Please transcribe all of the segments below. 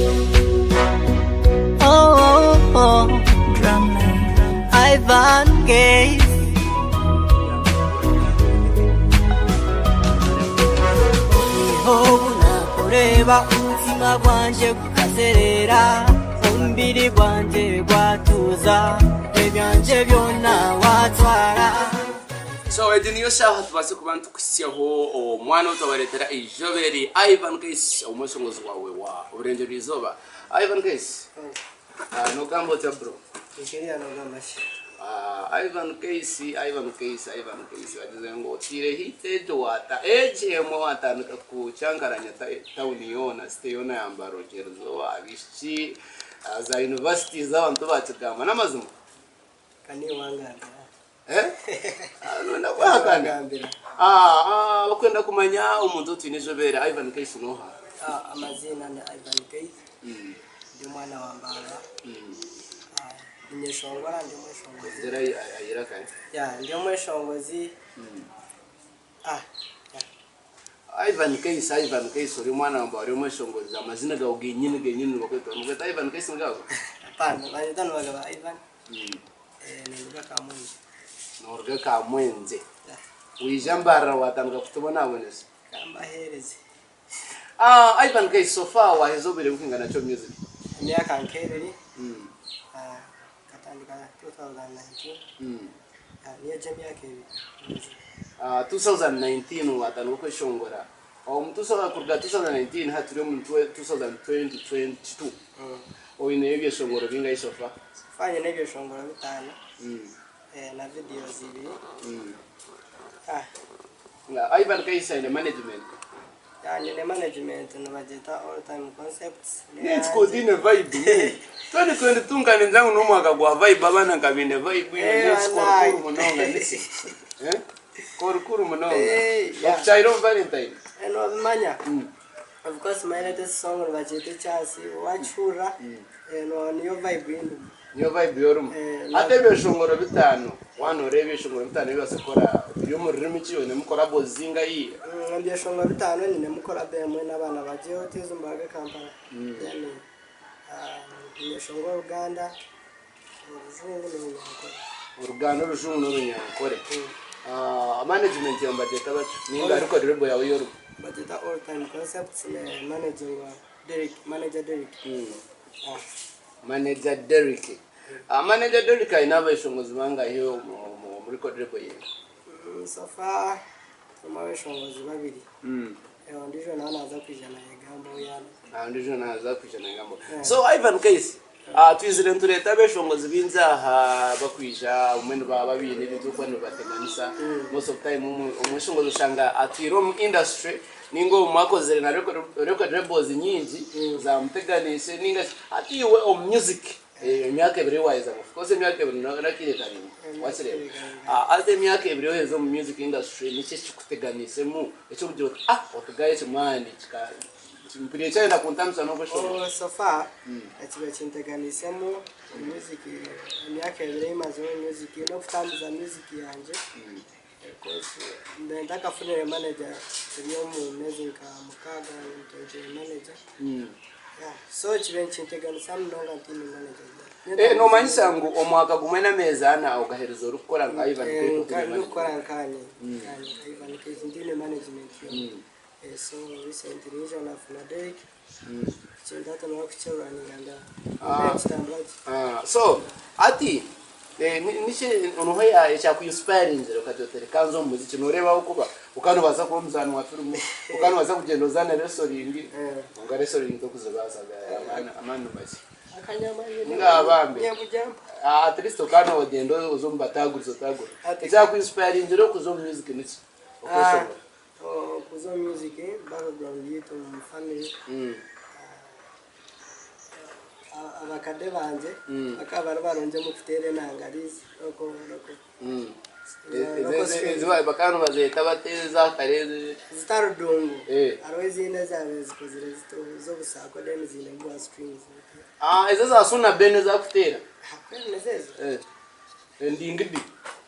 Oh, oh, oh, Drumline, Ivan Case. Obu nakureeba omutima gwangye gukazereera, omubiri gwangye gwatuuza, ebyangye byona watwara. So egi niyo shaaha tubaase kuba nitukuhitsyaho omwana ou twabareetera eizooba eri, Ivan Case, omweshongozi waawe wa Oburengyerwa Izooba. Ivan Case, nogamba otya bro? Nigeria nogamba ki? Ivan Case, Ivan Case, Ivan Case bagizire ngu otiire hit egyo waata egi emwe watandika kukyankaranya tawuni yoona, city yoona ya Mbarara Orugyerwa Izooba, abaishiki, za universities abantu bakigamba n'amazima? Ka niiwe wangambira. Noyenda kwehakana? Bakwenda kumanya omuntu ou twine eizooba eri, Ivan Case n'oha? Amaziina ni Ivan Case, ndi omwana wa Mbarara, ninyeshongora ndi omweshongozi. Ndi omweshongozi. Ivan Case, Ivan Case ori omwana wa Mbarara ori omweshongozi, amaziina gaawe genyini genyini nibakweta nibakweta Ivan Case nigago? Hapana, banyeta nibagaba Ivan. Ninduga Kamwengye. Noruga Kamwengye. Waija Mbarara watandika kutubonabonesa. Kambahereze. Ivan Case, so far waheza obwire burikwingana ki omu music? Emyaka nk'ebiri. Nkatandika 2019. Niyo egyo emyaka ebiri. 2019 watandika kweshongora. Omu kuruga 2019 hati turi omu 2022. Oineyo ebyeshongoro bingahi so far? So far nyine ebyeshongoro bitano na videos ibiri. Ivan Kaisa aine management? Yeah, nyine management nibagyeta All Time Concepts. Nenki ku otaine vibe mbwenu? 2022 nka ningira ngu n'omwaka gwa vibe abaana nka baine vibe nenki korukuru munonga niki? Korukuru munonga. Bakukyahire omu valentine? Nobimanya. Of course my latest song nibagyeta ekyansi wakihurira niyo vibe yindimu. Niyo vibe yorimu. Hati ebyeshongoro bitano waaba noreeba ebyeshongoro bitano ebi obaasa kukora biri omu rurimi ki oinemu collabos zingahi? Ebyeshongoro bitano nyinemu collabo emwe n'abaana ba JOTs Mbarara Kampala then nyeshongora Oruganda, Orujungu n'Orunyankore. Oruganda, Orujungu n'Orunyankore. Management yawe nibagyeta bata? Ninga record label yawe ei orimu? Nibagyeta All Time Concepts na managingwa Derrick, manager Derrick. Manager Derrick. Manager Derrick aine abeshongozi bangahi omu record label ye? So far turimu abeshongozi babiri. Ondiijo nawe naaza kwija nayegamba ou yaaba. Ondiijo naaza kwija nayegamba. So Ivan Case, twizire nitureeta abeshongozi baingi aha bakwija obumwe nibaba baine ebintu ebirikuba nibibateganisa. Most of time omweshongozi oshanga atwire omu industry Ninga obumwe akozire na record labels nyingi zamuteganiise ninga shi hati iwe omu music emyaka ebiri ei waheza of course emyaka ebiri n'akaire karaingwa wakireeba haza emyaka ebiri oheza omu music industry niki ekikuteganiisemu ekirikugira oti ah otugaye eki mani mpuriire kyayenda kuntambisa n'okweshongora. So far ekibaire kinteganiisemu music emyaka ebiri ei mazire omu music n'okutambuza music yangye. Mbaire ntakafunire manager turi omu meezi nka mukaaga ntungire manager so kibaire nikinteganisa munonga ntaine manager. Nomanyisa ngu omwaka gumwe n'ameezi ana ogaherize orikukora nka Ivan Keith otaine manager? Ndikukora nkanye nka Ivan Keith ntaine management yoona so recently naija nafuna Derrick ekintu hati nakukyerwaninga nda nikitambura gye. So hati niki noha ekyaku inspiringire okagira oti reka nze omu muziki noreeba ahabw'okuba okaba nobaasa kuba omuzaani wa firimu okaba nobaasa kugyenda ozaane wrestling kwonka wrestling tokuzibaasa amaani ni makye ninga bambe at least okaba nogyenda oze omu batagurizi otagure ekyaku inspiringire okuza omu music niki okweshongora. Okuza omu music background yaitu omu family abakade bangye bakaba bari barungi omu kuteera enanga these local local Bakaba nibazeeta bata eza kare ezi? Zitari dungu hariho ezindi ezabaire zikozire ziti z'obusaako then ziine bwa strings. Ezo eza Suna Ben ezakuteera? Nizo ezo. Endingidi.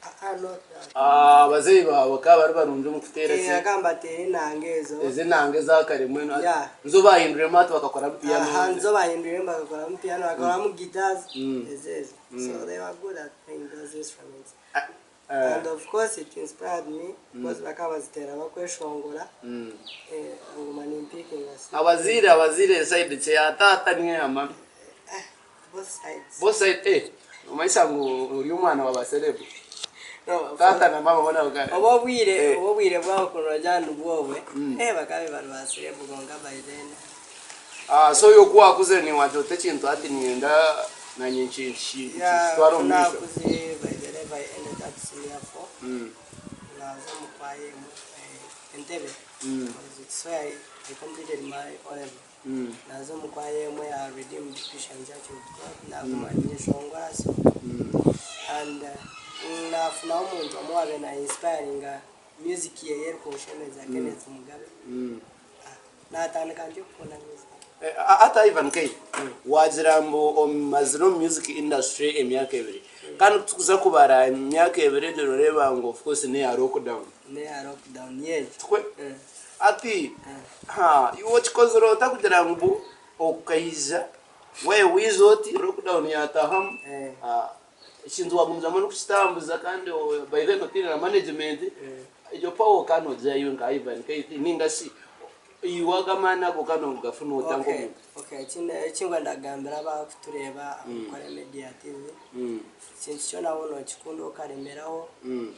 Ah, not that. Ah, abazeeyi baawe bakaba bari barungi omu kuteera Eh, ki bakaba nibateera enanga ezo. Ezi enanga eza kare mbwenu hati Yeah. nizo baahindwiremu hati bakakoramu piano. Aha, nizo baahindwiremu bakakoramu piano, bakakoramu guitars, Mm. ezo ezo. So they were good at playing those instruments. Ah, eh, And of course it inspired me because bakaba baziteera bakweshongora. mm. Eh, nguma nimpikinga so. Abazaire abazaire side ki eya taata n'eya mama? Eh, both sides. Both side eh nomanyisa ngu ori omwana wa ba celeb. No, Taata na mama bona baka oba obwire Eh. oba obwire bwabo kunoja nibwobwe Mm. eh bakabe bari ba celeb kwonka by then. Ah, so iwe ku wakuzire niwagira oti ekintu hati niinyenda nanye Yeah, nkitware omu maisho. ku naakuzire by the level I ended up senior four Mm. naaza omu kwaya emwe eh, Entebbe Mm. because it's where I completed my O level. Mm. Naaza omu kwaya emwe ya Redeemed Christian Church of God naaguma ninyeshongora so Mm. and naafunaho omuntu omwe owaabaire na inspiringa music ye erikunshemeza Kenneth Mugabe. Mm. Naatandika ntyo kukunda music. Hati Ivan K, waagira ngu omazire omu music industry emyaka ebiri kandi ku turikuza kubara emyaka ebiri egyo noreeba ngu of course neya lockdown. Neya lockdown yegyo. Tikwe? Hati iwe okikozire ota kugira ngu okaija waija oti lockdown yatahamu ekintu wagumizamu orikukitambuza kandi by then otiine na management egyo power okaba nogiiha iwe nka Ivan K ninga shi Iwe ago amaani ago ka noogafuna ota Okay, nk'omuntu? okay, ekindi eki nkwenda kugambira abakutureeba abakukora Media TV, ekintu kyona waaba nookikunda okaremeraho, and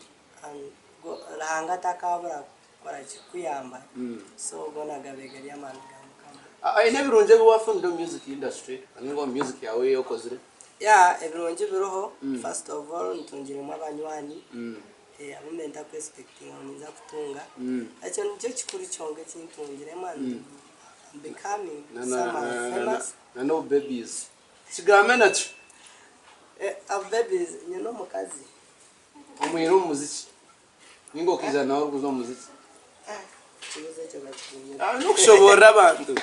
go- Ruhanga takaabura kukora ki, kukuyamba, so goona gabe gari amaani ga Mukama. Haine ebirungi ebi waafunire omu music industry ninga omu music yaawe ei okozire? Yeah, ebirungi biriho, first of all ntungiremu abanywani, Abu mbaire ntaku expectinga ngu ninza kutunga. Ekyo nikyo kikuru kyonka eki ntungiremu and I'm becoming someone famous. Na n'obu babies. Kigambe nakyo. Abo babies nyine omukazi. Omwine omu muziki ninga okaija nawe orikuza omu muziki? Ekibuzo ekyo bakigumire. N'okushoboorora abantu.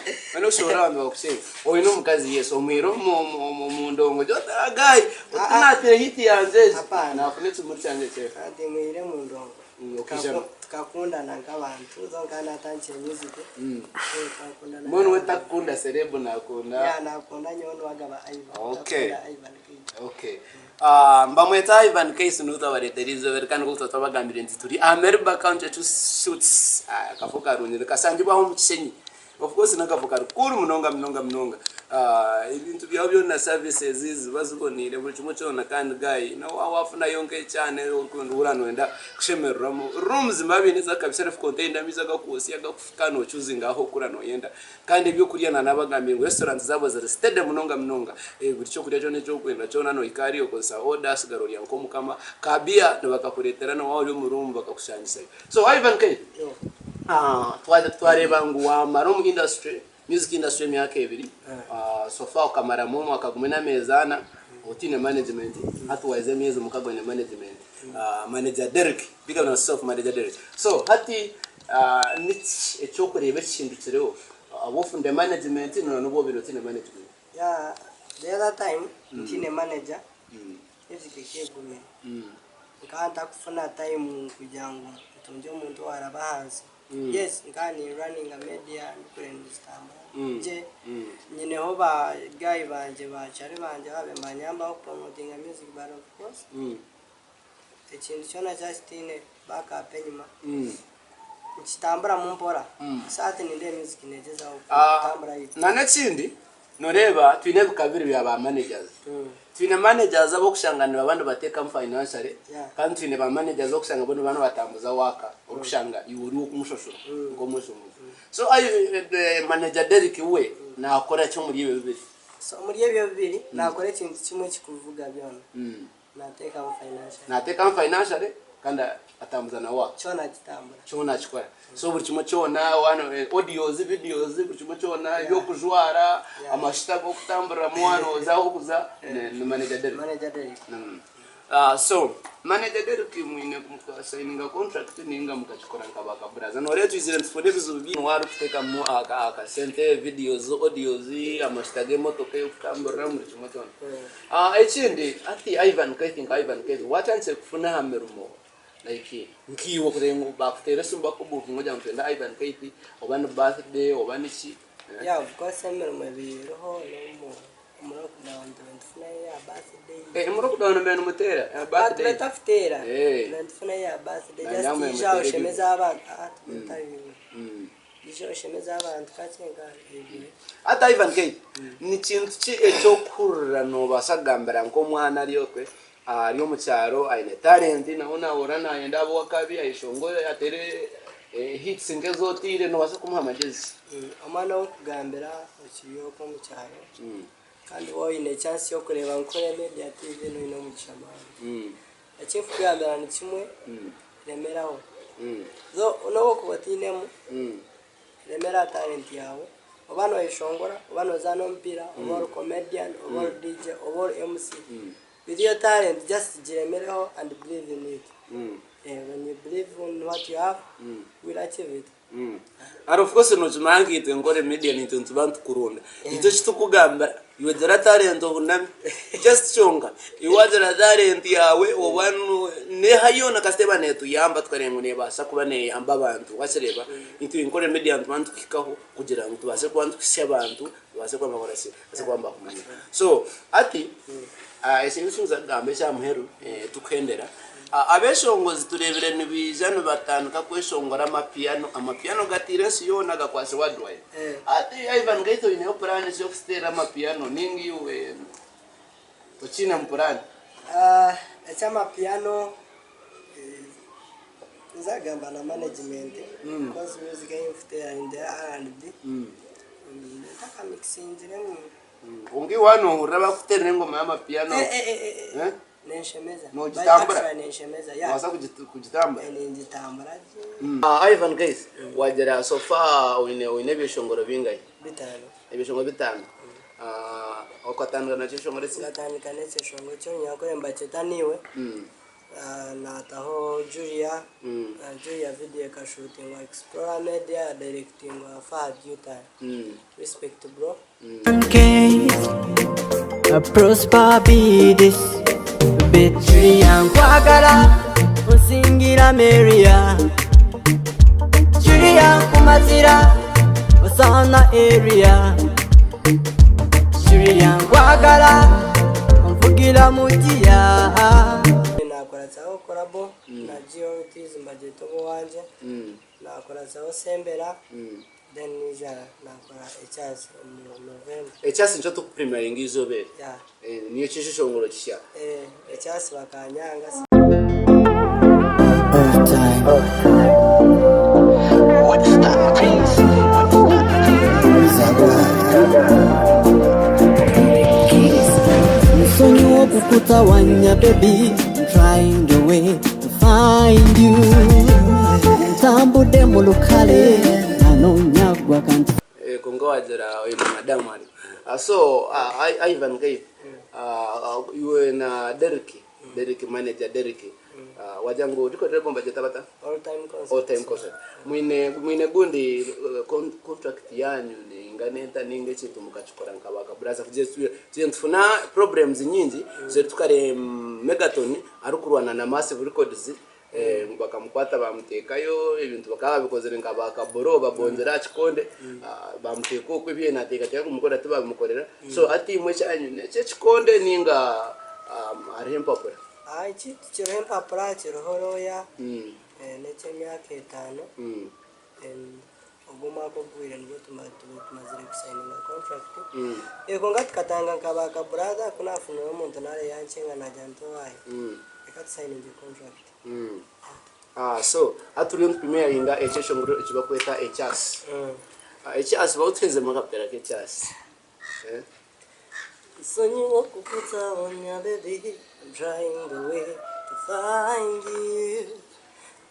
N'okushoboorora abantu bakushemeze. Oine omukazi yes, omwire omu ndongo gira oti ah guy, oti nateera hit yangye egi. Hapana. Nafuna ekimuri kyangye kyeka. Kandi mwire omu ndongo. Okaija Tukakundana nk'abantu, though nkaba natandikire music. Twakundana. Mbwenu we takukunda celeb nakunda. Yeah, nakunda nyowe niwagaba Ivan. Okay. Takukunda Ivan Keith. Okay. Mbamweta Ivan Case niwe twabareetera eizooba eri kandi nk'oku tuba twabagambire nti turi aha Meriba Country Suites akafo karungi nikashangibwa aho omu Kishenyi. Of course n'akafo kari cool munonga munonga munonga. Ebintu byaho byona services ziba ziboneire buri kimwe kyona kandi guy waaba wafunayo nk'ekyana orikwenda noyenda kushemererwamu rooms nibaba baine ez'akabi self contained amaizi agakwosya agakufuka no choosinga ahu orikukura noyenda. Kandi ebyokurya naanabagambire ngu restaurant zaabo ziri steady munonga munonga. Buri kyokurya kyona eki orikwenda kyona nohika hariya okozesa order osigara orya nk'omukama. Ka beer nibakakureetera na waaba ori omu room bakakushangisayo. So Ivan K, twareeba ngu waamara omu industry, music industry emyaka ebiri, so far okamaramu omwaka gumwe n'ameezi ana otiine management, hati waaheza emyezi mukaga oine management. Manager Derrick, big up on yourself manager Derrick. So hati niki eki orikureeba ekihindukireho obu ofunire management n'obu obaire otiine management? Yeah, the other time ntiine manager, music ekegumire. Nkaba ntakufuna time kugira ngu ntungye omuntu owaraba ahansi. Yes, nkaba ni runninga media ndikureba nizitambura gye. Nyineho ba guy bangye ba chari bangye ababaire nibanyambaho ku promotinga music but of course ekintu kyona kyaba kitaine back up enyima nikitamburamu mpora. So hati nindeeba music negyezaho kutambura. N'ekindi Noreeba twine ebika bibiri bya ba managers. Twine managers abokushanga nibaba nibateekamu financially kandi twine ba managers abokushanga bo nibaba nibatambuza work orikushanga iwe ori owokumushashura nk'omweshongozi. So manager Derrick we nakora ki omuri ebyo bibiri? So omuri ebyo bibiri nakora ekintu kimwe ekikuvuga byona. Nateekamu financially. Nateekamu financially kandi atambuza na work. Kyona akitambura. Kyona akikora. So buri kimwe kyona audios, videos buri kimwe kyona eby'okujwara, amashuta g'okutamburiramu waaba nooza ahu orikuza ni manager Derrick. Manager Derrick. So manager Derrick mwine mukasayininga contract ninga mukakikora nka ba kaburaza noreeba twizire nitufuna ebizibu bingi niwe arikutekamu akasente videos, audios, amajuta g'emotoka ey'okutamburiramu buri kimwe kyona. Ekindi hati Ivan Keith nka Ivan Keith watandikire kufuna aha mirimo like nkaiwe kureeba ngu bakuteera esimu bakubukinga ogira ngu nitwenda Ivan Keith oba ni birthday oba niki. Yeah of course emirimo ebaire eriho n'omu omu lockdown tube nitufunayo eya birthday. Eh omu lockdown mube nimuteera eya Ah tube birthday? tutakuteera Eh. tube nitufunayo eya birthday Nanye just amwe ija muteera oshemeze ebigo. abantu ah tube tutari ija oshemeze abantu kakye nka ebyo. Hati Ivan Keith, ni kintu ki eki orikuhurira noobaasa kugambira nk'omwana ari okwe ari omu kyaro aine talenti nawe naahurira naayenda abe ow'akabi ayeshongore ateere hits nk'ezi oteire noobaasa kumuha amagyezi ki? Omwana ou nkugambira okiri okwo omu kyaro kandi waaba oine chance y'okureeba Nkore Media TV noine omugisha muhango. Eki nkugambira ni kimwe, remeraho. Though n'obu okuba otainemu, remera aha talent yaawe. Oba noyeshongora, oba nozaana omupiira, oba ori comedian, oba ori DJ, oba ori MC, with your talent just giremereho and believe in it. When you believe in what you have, you will achieve it. And of course nokimanya nka itwe Nkore Media naitwe nituba nitukurunda. Itwe eki tukugambira iwe gira talent ohuname just kyonka iwe wagira talent yaawe oba neha yoona kasita eba netuyamba tukareeba ngu nebaasa kuba neyamba abantu wakireeba itwe Nkore Media nituba nitukuhikaho kugira ngu tubaase kuba nituhisya abantu babaase kuba nibakora ki babaase kuba nibakumanya. So hati ekintu eki nkuza kugamba ekya muheru tukuhendera, abeshongozi tureebire nibaija nibatandika kweshongora amapiano, amapiano gataire ensi yoona gakwatsire worldwide. Hati Ivan nkaitwe oineho puraani ki y'okuteera amapiano ninga iwe tokiinemu puraani? Eky'amapiano Ninza kugamba na management because music ei nkuteera ninteera R&B ntakamixingiremu. Kwonka iwe waaba nohurira bakuteerera engoma y'amapiano Eh? Nenshemeza. Nogitambura? Actually nenshemeza yeah. Nobaasa kugitambura? Ningitambura gye. Ivan guys, wagira so far oine oine ebyeshongoro bingahi? Bitano. Ebyeshongoro bitano. Okatandika na kyeshongoro ki? Nkatandika n'ekyeshongoro ky'orunyankore nibakyeta niiwe. Naataho Julia, Julia video ekashuutingwa Explorer Media yadirectingwa Fahad U-turn. Respect bro. Prosper be this Julia nkwagala onsingira Maria Julia nkumatira osaana area Julia nkwagala onvugira mu giya. Nakoratsaho collabo na GLTs mbagyeta owangye, nakoratsaho Sembera then naija nakora ekyasi omu November. Ekyasi nikyo turikupremieringa eizooba eri? Yeah. Niyo kyeshongoro kisya? Ekyasi bakanyanga. Nsonyiwa okukutawanya baby I'm trying a way to find you Ntambudde mu lukale nanoonya gwa kanti Kwonka wagira oine madamu ari. So Ivan Keith, iwe na Derrick, Derrick manager Derrick, wagira ngu record label nibagyeta bata? All time concert. All time concert. Mwine mwine gundi contract yanyu neingana eta ninga ekintu mukakikora nka ba kaburaza kugira turiyo nitufuna problems nyingi tuzire tukareeba Megaton arikurwana na Massive Records ngu bakamukwata bamuteekayo ebintu bakaba babikozire nka ba kaburo babongyera aha kikonde bamuteeka okwo ebi nateekateeka kumukorera tibabimukorera so hati imwe ekyanyu neky'ekikonde ninga hariho empapura? Ekyaitu kiriho empapura kiriho looya n'eky'emyaka etaano then ogu omwaka oguhweire nibwo tumazire kusayininga contract kwonka tukatanga nka ba kabrother ku nafunire omuntu nareyankyenga nagira nti owaaye reka tusayininge contract. So hati turiyo nitupremieringa ekyeshongoro eki barikweta ekyasi. Ekyasi ba otuheezemu akapera k'ekyasi. Nsonyiwa okukutaonya baby I'm trying the way to find you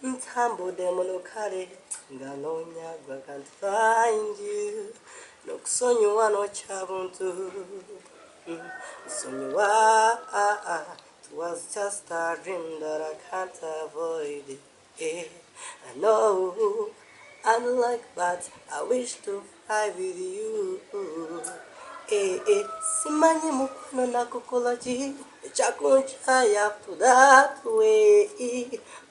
Ntambudde mu lukale nga noonya gwe I can't find you N'okusonyiwa n'okyabuntu Nsonyiwa. It was just a dream that I can't avoid eh, I know I don't like but I wish to fly with you eh, eh, Simanyi mukwano nakukola ki ekyakunkyaya to that way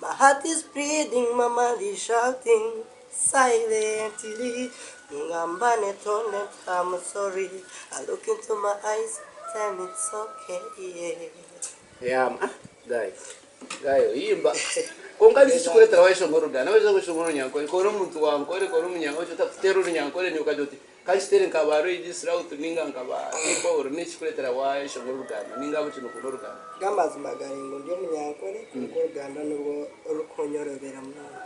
My heart is bleeding, my mind is shouting silently Ngamba netonde I'm sorry I look into my eyes tell me it's okay yeah. Yeah, ah, guy. Guy, oyimba. Kwonka niki ekikureetera waayeshonga oruganda? Waayeshonga oshonga orunyankore, kora omuntu wa Nkore, kora omunyankore, otakuteera orunyankore niiwe okagira oti kankiteere nka ba Regis Rout ninga nka ba Paul, niki ekikureetera waayeshonga oruganda ninga ahabw'enki nookunda oruganda? Ag'amazima gari ngu ndi omunyankore kwonka oruganda nirwo rurikunyorobera munonga.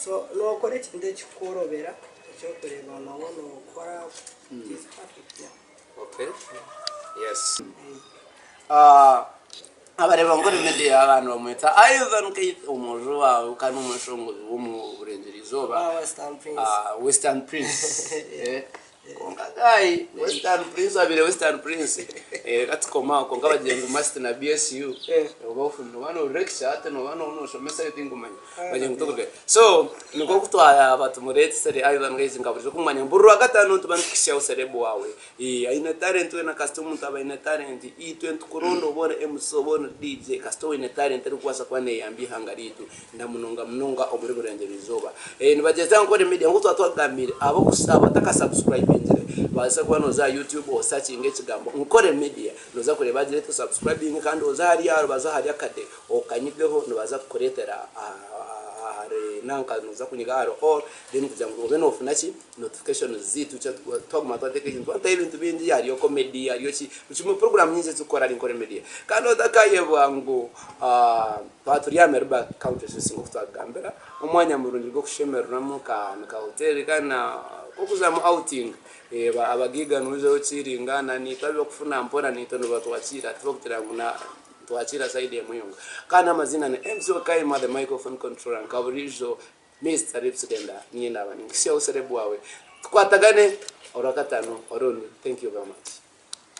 So nookora ekintu ekikukworobera eky'okureeba ngu nooba nookora it is perfect yeah. Okay. Yes. Ah, abareeba ngu ori media abantu bamweta Ivan Keith omwojo waawe kandi omweshongozi w'omu burengyerwa izooba. Wa Western Prince. Ah, Western Prince. Eh, Kwonka guy, Western Prince abaire Western Prince. Eh, reka tukome aho kwonka bagira ngu must na BSU. Eh. Oba ofuna oba no lecture hati noba noshomesa tinkumanya. Bagira ngu tokurugayo. So, nikwo ku twaba tumureetsire Ivan Keith nka burijo kumumanya buri Rwagatano nituba nitukuhitsyaho celeb waawe. Eeh aine talent weena kasita omuntu aba aine talent itwe nitukuronda oba ori MC oba ori DJ kasita oine talent erikubaasa kuba neyamba eihanga ryaitu namunonga munonga omuri burengyerwa izooba. Eeh nibagyezaho nkore media nkoku twaba twagambire abataka subscribingire baasa kuba noza aha YouTube o searchinge ekigambo nkore media noza kureeba hagire oti subscribing kandi oze hariya aharubaju ahari akade okanyigeho nibaza kukureetera ahari nanka noza kunyiga ahari all then kugira ngu obe nofuna ki Notifications zaitu twaguma twateeka ekintu twataho ebintu bingi hariyo comedy hariyo ki buri kimwe program nyingi ezirikukora ahari Nkore Media kandi otakayebwa ngu twaba turi aha Meruba Country Suites nk'oku twakugambira omwanya murungi gw'okushemererwamu ka ni ka hotel kandi na k'okuzamu outing abagaiga noija okiringa na naitwe ab'okufuna mpora naitwe nibatwakiira tibarikugira ngu na nitwakiira side emwe yonka kandi amaziina ni MC Okaima the microphone controller nka buriijo Mister Ripsidenda niinye naaba ninkuhitsyaho celeb waawe tukwatagane orwakatano orundi thank you very much.